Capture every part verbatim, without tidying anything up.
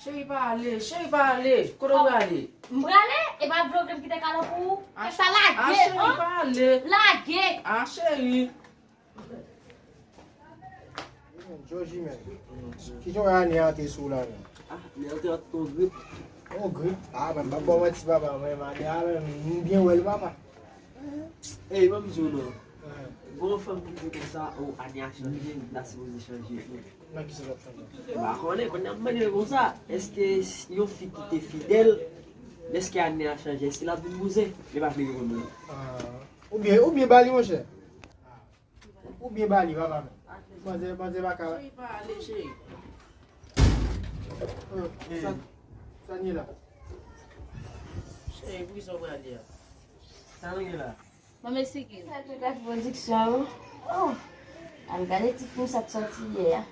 Cheri, pa ale, cheri, pa ale. Kote w prale? M prale? E pa vle w vle m kite kalòt pou ou? Ah, e sa lage, ah, cheri, pa ale. Lage. Ah, cheri. Georgie, men. Kijan ane a te sou la, men? Ah, li antre ak yon grip. Yon grip? Ah, men m pa ba w manti, papa, men ane a, men m byen wè l, papa. Ey, ban m di w non. Gon fanm ki di konsa, o, ane a chanje, m ta sipoze chanje tou. Nan ki sens l ap chanje? M pa konnen, kounye a m mande l konsa, èske yon fi ki te fidèl, èske ane a chanje, èske l ap vin bouzen? Li pa vle reponn mwen. Ah. Ou byen, ou byen ba li, monchè. Ou byen ba li, papa, men. Manzè, manzè pa ka. Cheri, pa ale, cheri. Oh, sa, sa n ye la? Cheri, poukisa w prale a? Sa nou ye la? Mwen m esplike. Sa te ka pwodiksyon yo. Oh! Al gade ti fim sa t sòti yè a.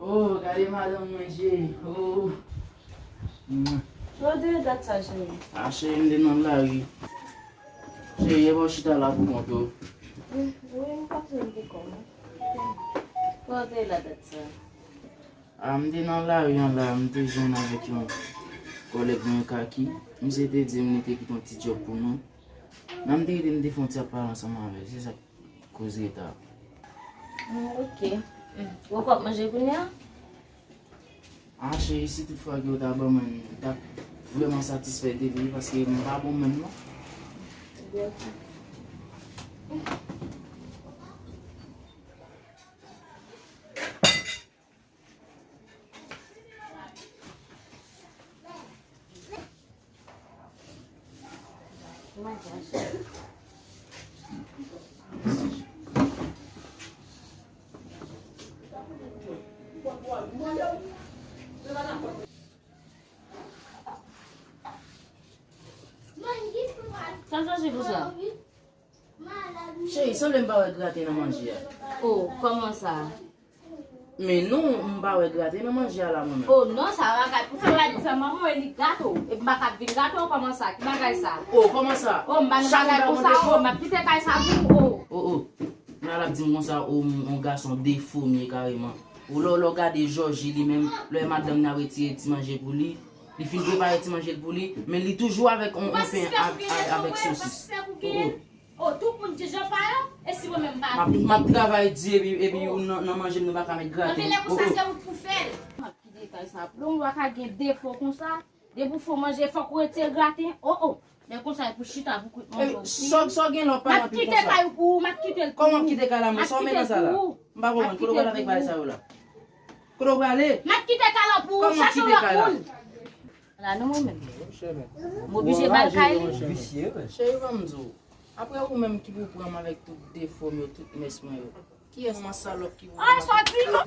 Oh, gade madanm mwen, cheri. Oh. Kote w te ye dat sa, cheri? Ah, cheri, m te nan lari. Cheri, e pa w chita la pou kont ou? Wi, m pa sou pou kò m. Kote w te ye la dat sa? Ah, m te nan lari an la, m te jwenn avèk yon kòlèg mwen Kaki. Misye te di m li te kite yon ti djòb pou nou. Nan m te rete, m te fè yon ti ap pale ansanm avè l. Se sa k koz reta. Mm, ok. Mm. Ou pap manje kounye a? Ah, cheri, si tout fwa ke w ta ban mwen, m t ap vrèman satisfè de li, paske m pa bon menm non. Byen, ok. Sa l chanje konsa? Cheri, sanble m pa wè graten nan manje a. Oh, kòman sa? Men non, m pa wè graten nan manje a la, mwen menm. Oh non, sa bagay pou fè la di fè manman, e li gato. E m pa ka vin gato, kòman sa? Ki bagay sa? Oh, kòman sa? Oh, m pa nan bagay konsa, oh, m ap kite kay sa pou ou, oh. Oh, oh. Nan l ap di m konsa, oh, m, yon gason defo m ye kareman. Ou lè, lè w gade Jòji li menm, lè madanm nan retire ti manje pou li, li fin prepare ti manje l pou li, men li toujou avèk yon, yon pen ak, ak, avèk sosis. Oh, oh. Oh, tout moun di jan pa yo, e si mwen menm m pa vle? M ap, m ap travay di epi, epi ou nan, nan manje m nou pa ka met graten. Anpil lè konsa se ou k pou fè l. M ap kite kay sa. Pou yon wa ka gen defo konsa, depi w fè manje, fòk ou retire graten. Oh, oh. Lè konsa, e pou chita, pou kout manje. Sa, sa w gen lè w pale anpil konsa? M ap kite kay ou pou ou, m ap kite l pou ou. Kòman w kite kay la, men sa w mennen sa la? M pa konprann. Kote w prale avèk bagay sa yo la? Kote w prale? M ap kite kay la pou ou, chache yon lòt moun. La non mwen menm. M oblije ba l kay li. Cheri, ban m di w. Apre ou menm ki pou pran m avèk tout defo m yo, tout mès mwen yo. Kiyès manman salòp ki pou pran m avèk? Ay, sòti non.